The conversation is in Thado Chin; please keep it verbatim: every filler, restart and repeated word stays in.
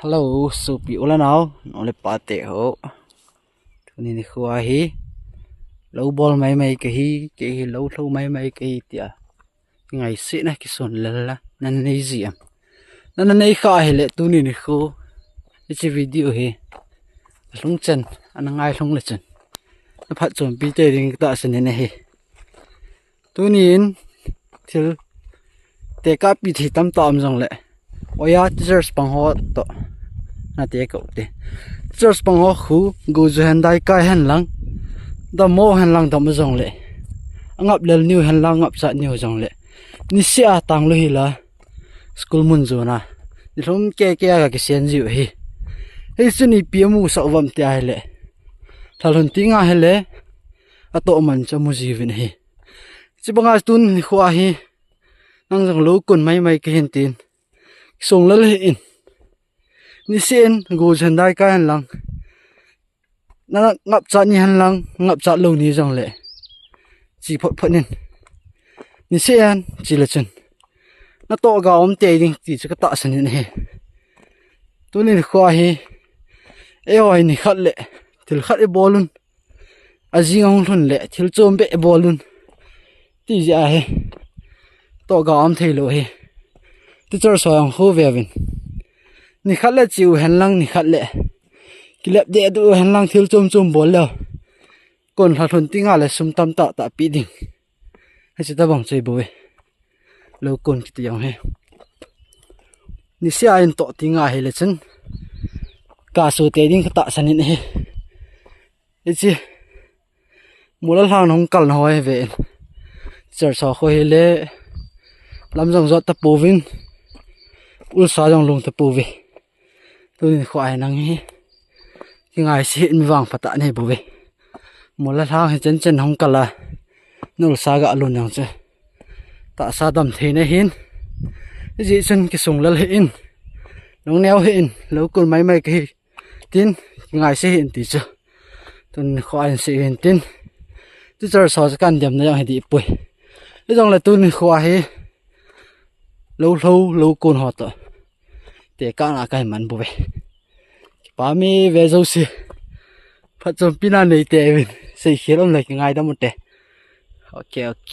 Hello, sopi u le nao, nu le pa te ho. Tuni nikho hi lou bol maimai kahi, kei hi lou lhou maimai kahi tia kingaisena, kisun lel la na nei ji em? Na, na nei kha hile tuni nikho hiche video hi alhung chen ana ngai lhung le chun na phatchompi tei ding tahsan in ahi. Tunin thil tekahpi thei tamtah um jongle, oiya, teachers pang ho toh na tekah u te. Teachers pang ho khu, go ju hen dai kai hen lang, dam mo hen lang dam jongle, angap lel niu hen lang, ngap chat niu jongle, nisea tanglu hi la, school mun jona nilhum keke a kisen jiu hi. Hichu ipi amu sah uvam tia hile, lhalhun tinga hile, atoh man chu amu jiuvin ahi. Chubanga tuni nikho hi nang jong lou kun maimai kahin tin, kisung lel hih in. Nisien go ju hen dai kai hen lang, na ngap chat ni hen lang, ngap chat lou ni jongle, che phot phot in. Nisien che le chun natoh ga um tei ding ti chu katahsan in ahi. Tuni nikho hi, eiho hi nikhat le thil khat ibol un, ajing ahung lhun le thil chom beh ibol un ti jeh ahi. Toh ga um thei lou hi. Teachers ho jong khu veuvin, nikhat le che u hen lang, nikhat le kilep deh deh u hen lang, thil chom chom bol leu, kon lhalhun tinga le sum tamtah tah pe ding, hiche tabang chu ahi bouve. Lou kun kiti jong hi, nisea in toh tinga hile chun kasu tei ding katahsan in ahi. Hiche Mollal Lhang hung kalna ho hi ve in, teachers ho khu hile lam jong jot tapouvin, ulsa jong lhung tapouve. Tuni nikho hi nang hi kingaise hih in, mi vangphat tah nei bouve. Mollal Lhang hi chen chen hung kal a, na ulsa ga lhun jong chu tahsa dam thei nahin. Hijeh chun kisung lel hih in, lungneo hih in, lou kun maimai kahi tin, kingaise hih in ti chu tuni nikho hin sei hin tin, teachers ho chu kan demna jong hi dih poi. Hijongle tuni nikho hi lou lhou, lou kun ho toh tekahna kahin man bouve. Kipah e ve jouse, phatchompina neite uvin, seikhel um le kingaidam ute. Ok, ok.